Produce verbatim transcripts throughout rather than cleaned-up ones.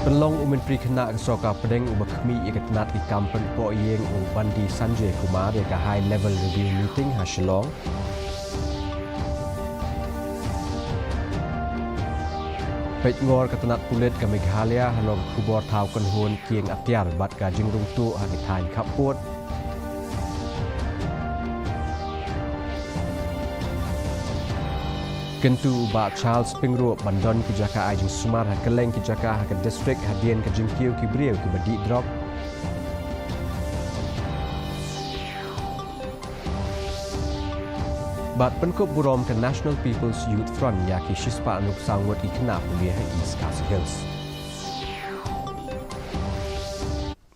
Pynlong u Myntri Khynnah ka Sorkar Pdeng uba khmih ïa ka tnat ki kam pynpoh ïing u Bandi Sanjay Kumar ïa ka High Level Review Meeting ha Shillong. Peit ngor ka tnat pulit ka Meghalaya halor ka khubor thaw kynhun kieng atiar bad ka jingrung tuh ha ki thaiñ khappud. Kyntu u Bah Charles Pyngrope ban don ki jaka ai jingsumar ha kylleng ki jaka ha ka district hadien ka jingkiew ki briew kiba dih drok. Bad pynkup burom ka National People's Youth Front ïa ki shispah hynriew saw ngut ki khynnah pule ha East Khasi Hills.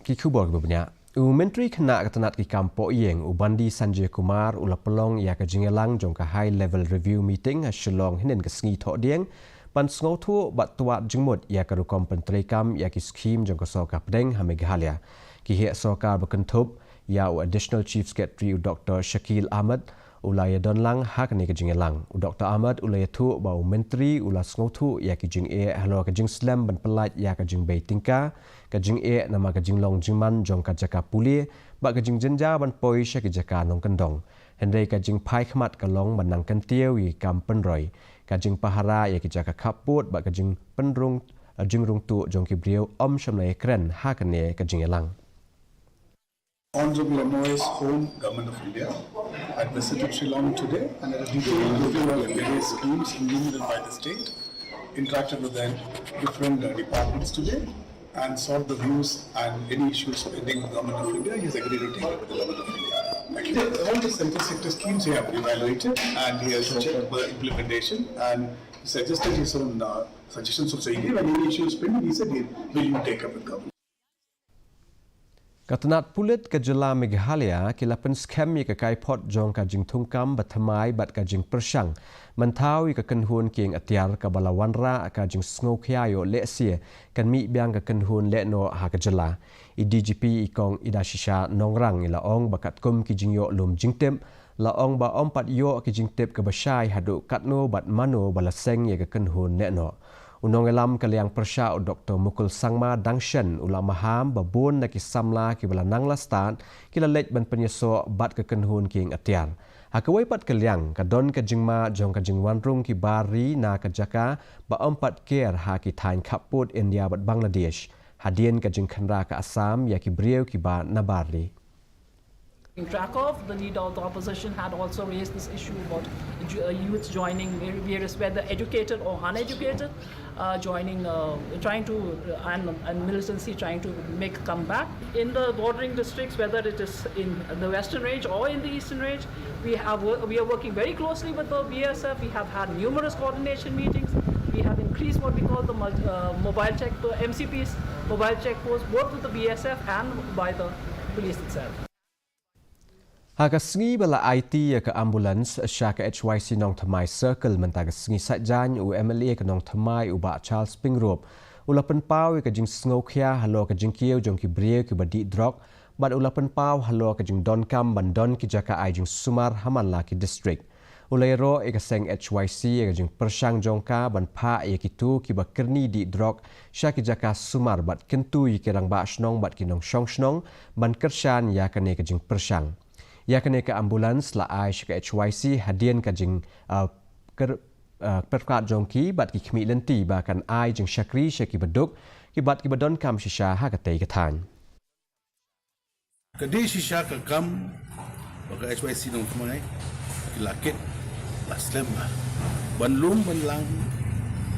Ki khubor kiba bniah. U Myntri Khynnah ka tnat ki kam poh ïing u Bandi Sanjay Kumar u la pynlong ïa ka jingïalang jong ka High Level Review Meeting ha Shillong hynnin ka sngi Thohdieng ban sngewthuh bad twad jingmut ïa ka rukom pyntreikam ïa ki skhim jong ka Sorkar Pdeng ha Meghalaya. Ki heh sorkar ba kynthup ïa u Additional Chief Secretary u Doctor Shakil Ahmed u la ïadon lang ha kane ka jingïalang. U Doctor Ahmed u la ïathuh ba u Myntri u la sngewthuh ïa ki jingeh halor ka jingslem ban pyllait ïa ka jingbei tyngka, ka jingeh namar ka jinglong jingman jong ka jaka pule bad ka jingjynjar ban poi sha ki jaka nongkyndong. Hynrei ka jingphai khmat ka long ban nang kyntiew ïa ki kam pynroi, ka jingpahara ïa ki jaka khappud bad ka jingpynrung, jingrung tuh jong ki briew ym shym la ïakren ha kane ka jingïalang. Honorable Amoy's home, Government of India, had visited Shillong today and had a detailed review of various schemes implemented by the state, interacted with the different, uh, departments today, and sought the views and any issues pending with Government of India, he has agreed to take it with the Government of India. Thank you. All the central sector schemes he have evaluated and he has checked the implementation and suggested his own, uh, suggestions also. He gave any issues pending, he said he will take up with Government. Ka tnat pulit ka jylla Meghalaya ki la pynskhem ïa ka kaiphod jong ka jingthungkam ba thymmai bad ka jingpyrshang mynthaw ïa ka kynhun kieng atiar kaba la wanrah ka jingsngewkhia ïoh lehse kan mih biang ka kynhun lehnoh ha ka jylla. I D G P i Kong Idashisha Nongrang i la ong ba katkum ki jingïoh lum jingtip, la ong ba ym pat ïoh ki jingtip kaba shai haduh katno bad mano ba la seng ïa ka kynhun lehnoh. U nongïalam ka liang pyrshah u Doctor Mukul Sangma dang shen u la maham ba bun na ki samla kiba la nang la stad ki la leit ban pynïasoh bad ka kynhun kieng atiar. Ha kawei pat ka liang ka don ka jingma jong ka jingwanrung ki bar ri na ka jaka ba ym pat ker ha ki thaiñ khappud India bad Bangladesh hadien ka jingkhynra ka Assam ïa ki briew kiba na bar ri. Track of. The leader of the opposition had also raised this issue about ju- uh, youth joining var- various, whether educated or uneducated, uh, joining, uh, trying to, uh, and, and militancy trying to make a comeback. In the bordering districts, whether it is in the Western Range or in the Eastern Range, we have wo- we are working very closely with the B S F. We have had numerous coordination meetings. We have increased what we call the multi- uh, mobile check, the M C P's mobile check force, both with the B S F and by the police itself. Ha ka sngi ba la aiti ïa ka ambulance sha ka H Y C Nongthymmai Circle mynta ka sngi Saitjaiñ, u M L A ka Nongthymmai u Bah Charles Pyngrope u la pynpaw ïa ka jingsngewkhia halor ka jingkiew jong ki briew kiba dih drok bad u la pynpaw halor ka jingdonkam ban don ki jaka ai jingsumar ha man la ki district. U la ïaroh ïa ka seng H Y C ïa ka jingpyrshang jong ka ban phah ïa kito kiba kyrni dih drok sha ki jaka sumar bad kyntu ïa ki rangbah shnong bad ki nongshong shnong ban kyrshan ïa kane ka jingpyrshang. Ïa kane ka ambulance la ai sha ka H Y C hadien ka jing, uh, kyr, uh, pyrkhat jong ki bad ki khmih lynti ba kan ai jingshakri sha kiba duk ki bad kiba donkam shisha ha katei ka thaiñ. Ka dei shisha ka kam ba ka H Y C Nongthymmai ki la kit la slem ba ban lum ban lang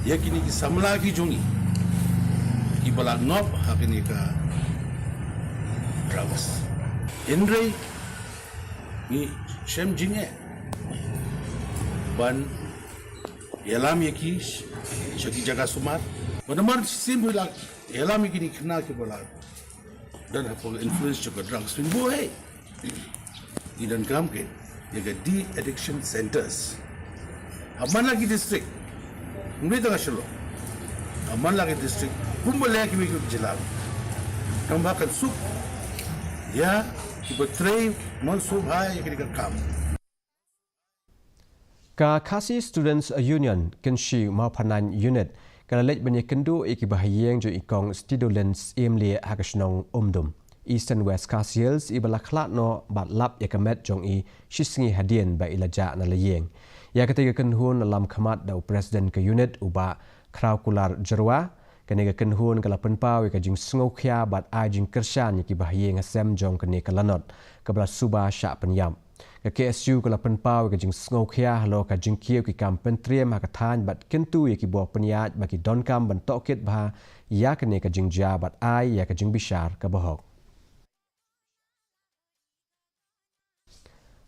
ïa kine ki samla ki jong ngi kiba la ngop ha kine ka drug. Hynrei ngi shem jingeh ban ïalam ïa ki sha ki jaka sumar. Ba namar shisien ba la ïalam ïa kine ki khynnah kiba la don ha ka influence jong ka drugs, pynbun hi. Ngi donkam kein ïa ka de-addiction centers ha man la ki district. Ym dei tang ha Shillong, ha man la ki district kumba leh kiwei ki jylla. Tang ba kan suk ïa kiba trei mynshuwa ïa kane ka kam. Ka Khasi Students Union Kynshi Mawphanaiñ Unit ka la leit ban ïakynduh ïa ki bahaïing jong i kong Stidolin Syiemlieh ha ka shnong Umdum, Eastern West Khasi Hills, iba la khlad noh bad lap ïa ka met jong i shisngi hadien ba i la jah na la ïing. Ïa katei ka kynhun la lam khmat da u President ka unit, u Bah Khrawkular Jyrwa. Kane ka kynhun ka la pynpaw ïa ka jingsngewkhia bad ai jingkyrshan ïa ki bahaïing hasem jong kane ka lanot kaba la suba shah pynïap. Ka K S U ka la pynpaw ïa ka jingsngewkhia halor ka jingkiew ki kam pyntriem ha ka thaiñ bad kyntu ïa ki bor pynïaid ba ki donkam ban tohkit bha ïa kane ka jingjia bad ai ïa ka jingbishar kaba hok.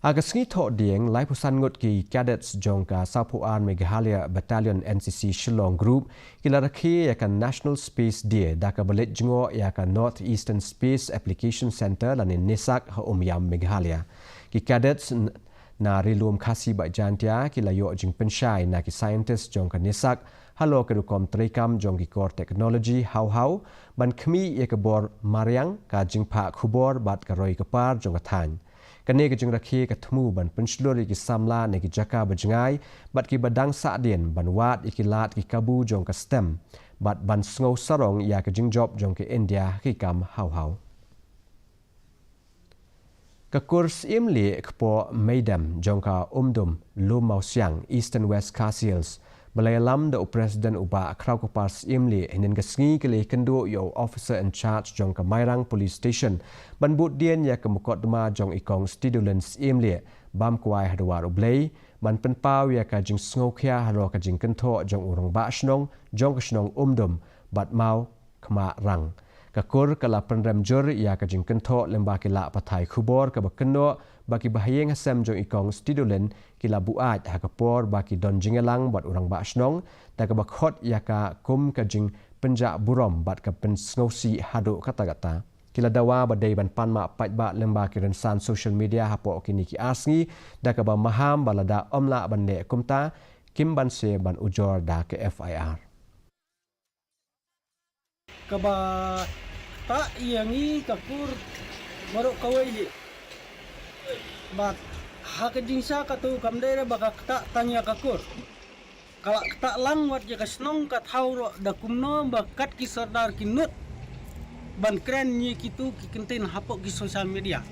Ha ka sngi Thohdieng, laiphew san ngut ki cadets jong ka sawphew ar Meghalaya Battalion N C C Shillong Group ki la rakhe ïa ka National Space Day da kaba leit jngoh ïa ka North Eastern Space Application Centre lane NESAC ha Umiam, Meghalaya. Ki cadets n-, na Ri Lum Khasi bad Jaintia ki la ïoh jingpynshai na ki scientist jong ka NESAC halor ka rukom treikam jong ki kor technology haw haw ban khmih ïa ka bor mariang, ka jingphah khubor bad ka roi ka par jong ka thaiñ. Kane ka jingrakhe ka thmu ban pynshlur ïa ki samla na ki jaka ba jngai bad kiba dang sahdien ban wad ïa ki lad ki kabu jong ka STEM bad ban sngew sarong ïa ka jingjop jong ka India ha ki kam haw haw. Ka kur Syiemlieh kpoh Meidem jong ka Umdum Lum Mawsiang, Eastern West Khasi Hills, ba la ïalam da u President u Bah Khrawkapar Syiemlieh, hynnin ka sngi ka la ïakynduh ïa u Officer in Charge jong ka Mairang Police Station ban bud dien ïa ka mukotduma jong i kong Stidolin Syiemlieh bam kwai ha dwar U Blei, ban pynpaw ïa ka jingsngewkhia halor ka jingkynthoh jong u rangbah shnong jong ka shnong Umdum bad Maw Khma Rang. Ka kur ka la pynrem jur ïa ka jingkynthoh lyngba ki lad pathai khubor kaba kynnoh ba ki bahaïing hasem jong i kong Stidolin ki la buaid ha ka por ba ki don jingïalang bad u rangbah shnong, da kaba khot ïa ka kum ka jingpynjah burom bad ka pynsngewsih haduh katta katta. Ki la dawa ba dei ban pan map paidbah lyngba ki rynsan social media hapoh kine ki ar sngi, da kaba maham ba lada ym lah ban leh kumta, kim banse ban ujor da ka F I R. Kaba ktah ïa ngi ka kur baroh kawei hi. Bad ha ka jingshisha katu kam dei re ba ka ktah tang ïa ka kur. Ka la ktah lang wat ïa ka shnong ka thaw ruh, da kumno ba kat ki sordar ki nud ban kren ïa kitu ki kyntien hapoh ki social media.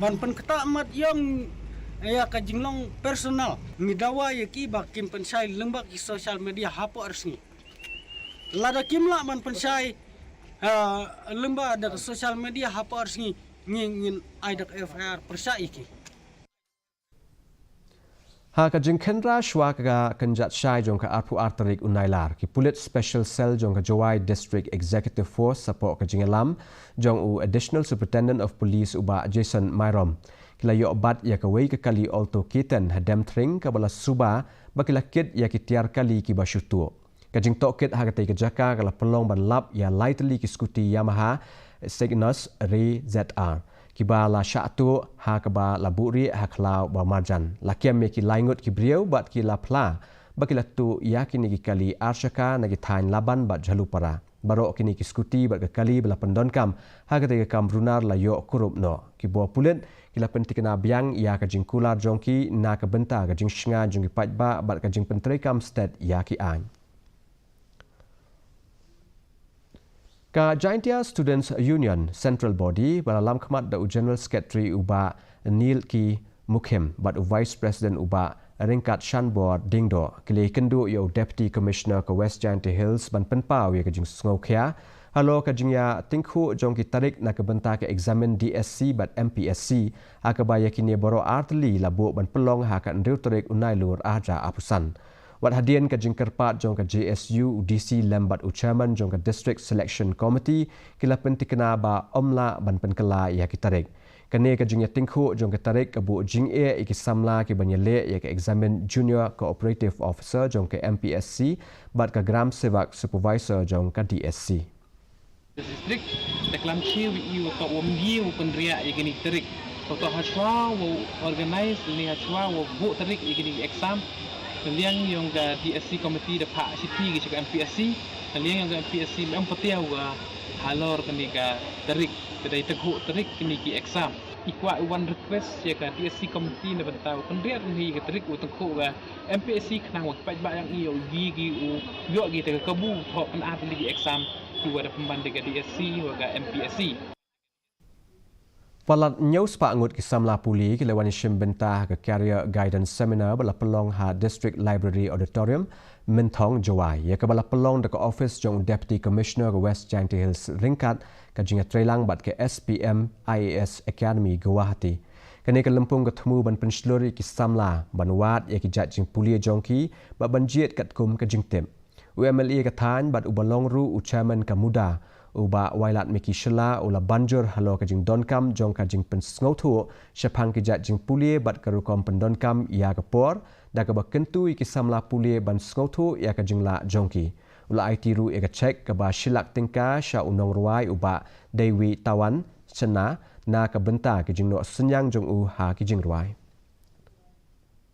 Ban pynktah mat ïong ïa ka jinglong personal. Ngi dawa ïa ki ba kin pynshai lyngba ki social media hapoh ar sngi. Lada kim lah ban pynshai, ah, lyngba da ka social media hapoh ar sngi, ngi ngin ai da ka F I R pyrshah ïa ki. Ha ka jingkhynra shuwa ka kynjat shai jong ka arphew ar tarik u Nailar, ki pulit Special Cell jong ka Jowai District Executive Force, hapoh ka jingïalam jong u Additional Superintendent of Police u Bah Jason Myrom, ki la ïoh bat ïa kawei ka kali Alto K ten ha Demthring kaba la suba ba ki la kit ïa ki tiar kali kiba shu tuh. Ka jingtohkit ha katei ka jaka ka la pynlong ban lap ïa lai tylli ki skuti Yamaha Cygnus Re Z R, kiba la shah tuh ha kaba la buhrieh ha khlaw ba marjan. La kem ïa ki lai ngut ki briew bad ki la phla ba ki la tuh ïa kine ki kali ar shaka na ki thaiñ Laban bad Jhalupara. Baroh kine ki skuti bad ka kali ba la pyndonkam ha katei ka kam runar la ïoh kurup noh. Ki bor pulit ki la pyntikna biang ïa ka jingkular jong ki na ka bynta ka jingshngaiñ jong ki paidbah bad ka jingpyntreikam stet ïa ki aiñ. Ka Jaintia Students Union Central Body, ba la lam khmat da u General Secretary u Bah Nilki Mukhim bad u Vice President u Bah Ryngkat Shanbor Diengdoh, ki la ïakynduh ïa u Deputy Commissioner ka West Jaintia Hills ban pynpaw ïa ka jingsngewkhia halor ka jingïatyngkhuh jong ki tarik na ka bynta ka eksamin D S C bad M P S C, ha kaba ïa kine baroh ar tylli la buh ban pynlong ha ka hynriew tarik u Nailur ar hajar arphew san. Wat hadien ka jingkyrpad jong ka J S U, u D C lem bad u Chairman jong ka District Selection Committee ki la pyntikna ba ym lah ban pynkylla ïa ki tarik. Kane ka jingïatyngkhuh jong ka tarik ka buh jingeh ïa ki samla ki ban ïaleh ïa ka eksamin Junior Cooperative Officer jong ka M P S C bad ka Gram Sevak Supervisor jong ka D S C. District, te klam shi wi i wa toh wa mgi wa pynriah ïa kini tarik. Wa toh hashwa wa organize ni hashwa wa buh tarik ïa kini exam. Te liang yong ka D S C committee da phah shithi ki sha ka M P S C. Te liang yong ka M P S C mem patia wa halor kani ka tarik. Te dei taghu tarik kini ki exam. Ki kwah u wan request ïa ka D S C committee na bynta u pynriah ïa ka tarik u tyngkhuh ka M P S C khnang ba ki paidbah ïa ngi ïoh ki ki u ïoh ki te ka kabu thoh pynat ïa ki exam ki wa da pynban da ka D S C wa ka M P S C. Palat hynñiew spah ngut ki samla pule ki la wan ïashim bynta ha ka Career Guidance Seminar ba la pynlong ha District Library Auditorium, Mynthong, Jowai, ïa kaba la pynlong da ka office jong u Deputy Commissioner ka West Jaintia Hills ryngkat ka jingïatreilang bad ka S P M I A S Academy, Guwahati. Kane ka lympung ka thmu ban pynshlur ïa ki samla ban wad ïa ki jait jingpule jong ki bad ban jied katkum ka jingtip. U M L A ka thaiñ bad uba long ruh u chairman ka MUDA, u Bah Wailadmiki Shylla, u la ban jur halor ka jingdonkam jong ka jingpynsngewthuh shaphang ki jait jingpule bad ka rukom pyndonkam ïa ka por, da kaba kyntu ïa ki samla pule ban sngewthuh ïa ka jinglah jong ki. U la aiti ruh ïa ka cheque kaba shi lak tyngka sha u nongrwai u Bah Deiwi Tawan Chenna na ka bynta ki jingnoh synñiang jong u ha ki jingrwai.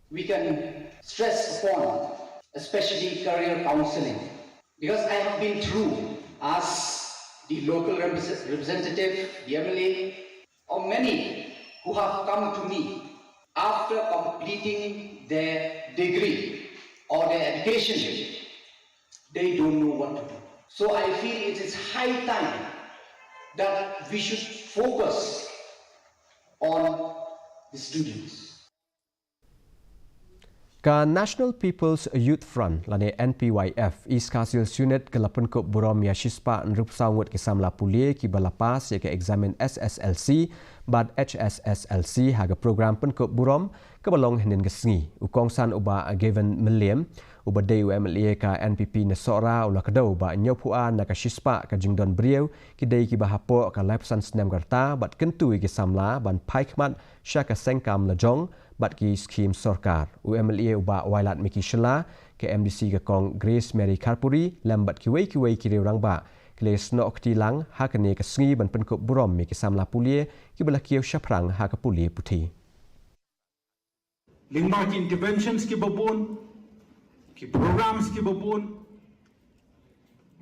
We can stress upon, especially career counseling, because I have been through as the local repres-, representative, the M L A, or many who have come to me after completing their degree or their education, they don't know what to do. So I feel it is high time that we should focus on the students. Ka National People's Youth Front, lane N P Y F, East Khasi Hills Unit, ka la pynkup burom ïa shispah hynriewphew saw ngut ki samla pule kiba la pass ïa ka eksamin S S L C bad H S S L C ha ka program pynkup burom kaba long hynnin ka sngi. U kongsan u Bah Gavin Mylliem, uba dei u M L A ka N P P na Sohra, u la kdew ba hynñiewphew ar na ka shispah ka jingdon briew ki dei kiba hapoh ka laiphew san snem ka rta bad kyntu ïa ki samla ban phai khmat sha ka seng kam lajong bad ki skhim sorkar. U M L A u Bah Wailadmiki Shylla, ka M D C ka Kong Grace Mary Kharpuri, lem bad kiwei kiwei ki riew-rangbah, ki la ïasnoh kti lang ha kane ka sngi ban pynkup burom ïa ki samla pule kiba la kiew shaphrang ha ka pule puthi. Lyngba ki interventions kiba bun, ki programs kiba bun,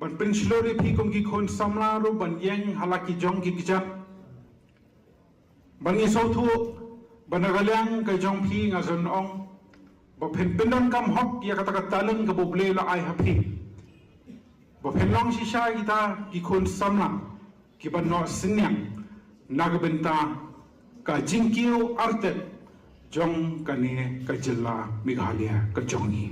ban pynshlur ïa phi kum ki khun samla ruh ban ïeng ha la ki jong ki kjat. Ban ngi sngewthuh ba na ka liang ka jong phi nga sngewthuh ba phin pyndonkam hok ïa kata ka talent kaba U Blei u la ai ha phi. Ba phin long shisha kita ki khun samla kiba noh synñiang na ka bynta ka jingkiew artet jong kane ka jylla Meghalaya ka jong ngi.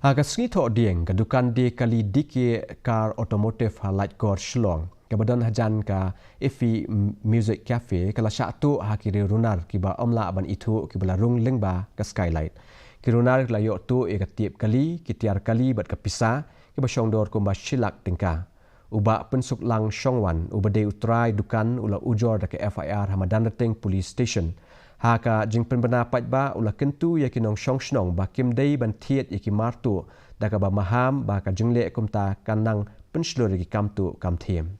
Ha ka sngi Thohdieng, ka dukan die kali D K Car Automotive ha Laitkor, Shillong, kaba don hajan ka Iffy M-, Music Cafe, ka la shah tuh ha ki riew runar kiba ym lah ban ithuh kiba la rung lyngba ka skylight. Ki runar ki la ïoh tuh ïa ka tip kali, ki tiar kali bad ka pisa kiba shongdor kumba shi lak tyngka. U Bah Pynsuklang Shongwan, uba dei u trai dukan, u la ujor da ka F I R ha Madanrting Police Station. Ha ka jingpynbna paidbah, u la kyntu ïa ki nongshong shnong ba kim dei ban thied ïa ki mar tuh da kaba maham ba ka jingleh kumta kan nang pynshlur ïa ki kam tuh kam thiem.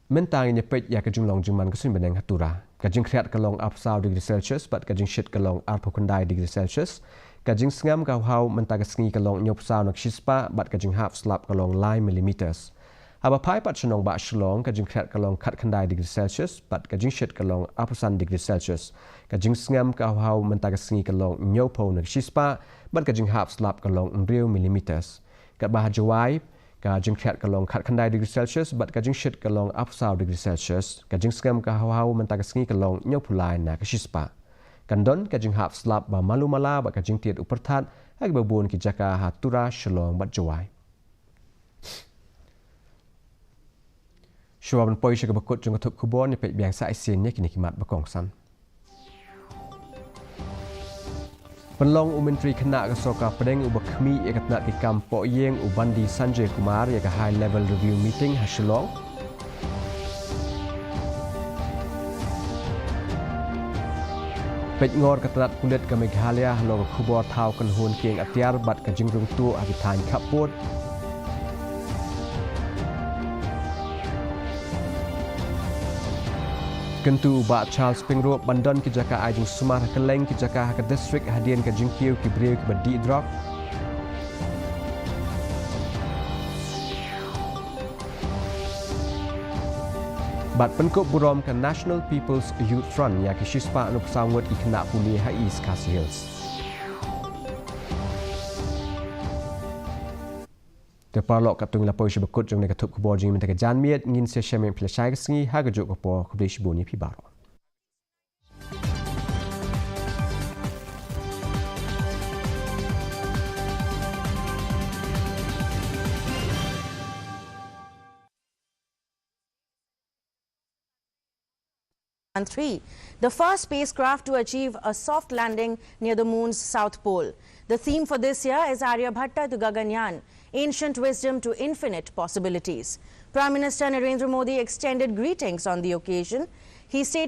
Mynta ngin ïa peit ïa ka jinglong jingman ka suiñ bneng ha Tura. Ka jingkhriat ka long arphew saw degree Celsius bad ka jingshit ka long arphew khyndai degree Celsius. Ka jingsngem ka hawhaw mynta ka sngi ka long hynñiewphew saw na ka shispah bad ka jinghap slap ka long lai millimeters. Haba phai pat sha nongbah Shillong, ka jingkhriat ka long khatkhyndai degree Celsius bad ka jingshit ka long arphew san degree Celsius. Ka jingsngem ka hawhaw mynta ka sngi ka long hynñiewphew na ka shispah bad ka jinghap slap ka long hynriew millimeters. Katba ha Jowai, ka jingkhriat ka long khatkhyndai degree Celsius bad ka jingshit ka long arphew saw degree Celsius. Ka jingsngem ka hawhaw mynta ka sngi ka long hynñiewphew lai na ka shispah. Kan don ka jinghap slap ba malu mala bad ka jingtied u pyrthat ha kiba bun ki jaka ha Tura, Shillong bad Jowai. Shuwa ban poi sha kaba kut jong ka thup khubor, ngin peit biang sa shisien ïa kine ki mat ba kongsan. Pynlong u Myntri Khynnah ka Sorkar Pdeng uba khmih ïa ka tnat ki kam poh ïing u Bandi Sanjay Kumar ïa ka High Level Review Meeting ha Shillong. Peit ngor ka tnat pulit ka Meghalaya halor ka khubor thaw kynhun kieng atiar bad ka jingrung tuh ha ki thaiñ khappud. Kyntu u Bah Charles Pyngrope ban don ki jaka ai jingsumar ha kylleng ki jaka ha ka district hadien ka jingkiew ki briew kiba dih drok. Bad pynkup burom ka National People's Youth Front ïa ki shispah hynñiewphew saw ngut ki khynnah pule ha East Khasi Hills. Te paralok, katto ngi la poi sha ba kut jong kane ka thup khubor jong ngi mynta ka janmiet. Ngin sa ïashem bad phi lashai ka sngi ha kajuh ka por. Khublei shibun ïa phi baroh. And three, the first spacecraft to achieve a soft landing near the moon's south pole. The theme for this year is Aryabhatta to Gaganyaan, ancient wisdom to infinite possibilities. Prime Minister Narendra Modi extended greetings on the occasion. He stated